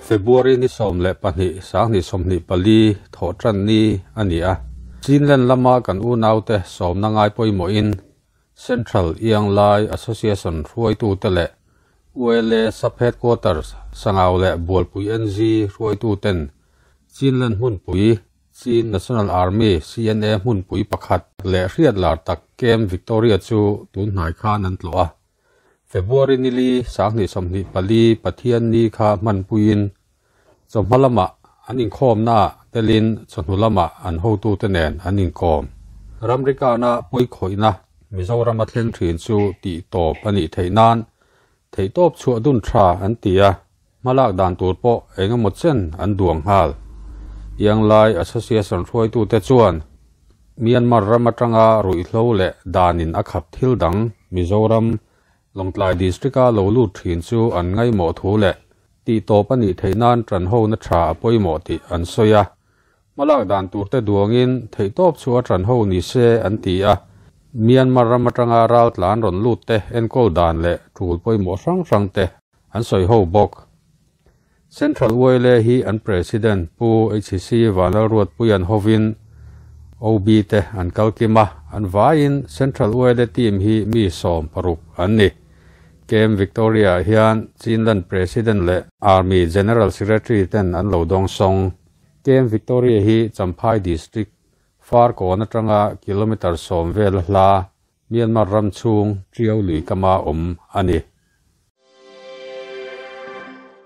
February ni 12 2024 Thawhtanni a ni a. Chinland lama kan unaute sawmna ngai pawimawhin Central Ianglai Association hruaitute leh ULA Sub-Headquarters Sangau leh Bualpui NG hruaituten Chinland hmunpui Chin National Army, CNA, hmunpui pakhat leh hriat lar tak Camp Victoria chu tun hnai khan an tlawh a. February nili 2024 Pathianni kha hmanpuiin chawhma lamah an inkhawmnaah telin chawhnu lamah an hotute nen an inkawm. Ramrikana pawikhawihna Mizorama thleng thin chu tih tawp a nih theih nan theihtawp chhuah dun tha an ti a, hmalak dan tur pawh eng emaw chen an duang nghal. Ianglai Association hruaitute chuan Myanmar ram atanga ruihhlo leh danin a khap thil dang Mizoram Lawngtlai District-a lo lut thin chu an ngaihmawh thu leh tihtawp a nih theih nan tanhona tha a pawimawh tih an sawi a. Hmalak dan turte duangin theihtawp chu a tanho ni se an ti a. Myanmar ram atanga raltlan rawn lut te enkawl dan leh tul pawimawh hrang hrang te an sawi ho bawk. Central YLA hi an President Pu HC Vanlalruatpuian hovin OB te an kal kim a, an vaiin Central YLA team hi mi 16 an ni. Camp Victoria ah hian Chinland President leh Army General Secretary ten an lo dawng sawng. Camp Victoria hi Champhai District, Farkawn atanga kilometre 10 vel a hla, Myanmar ram chhung Tiau lui kama awm a ni.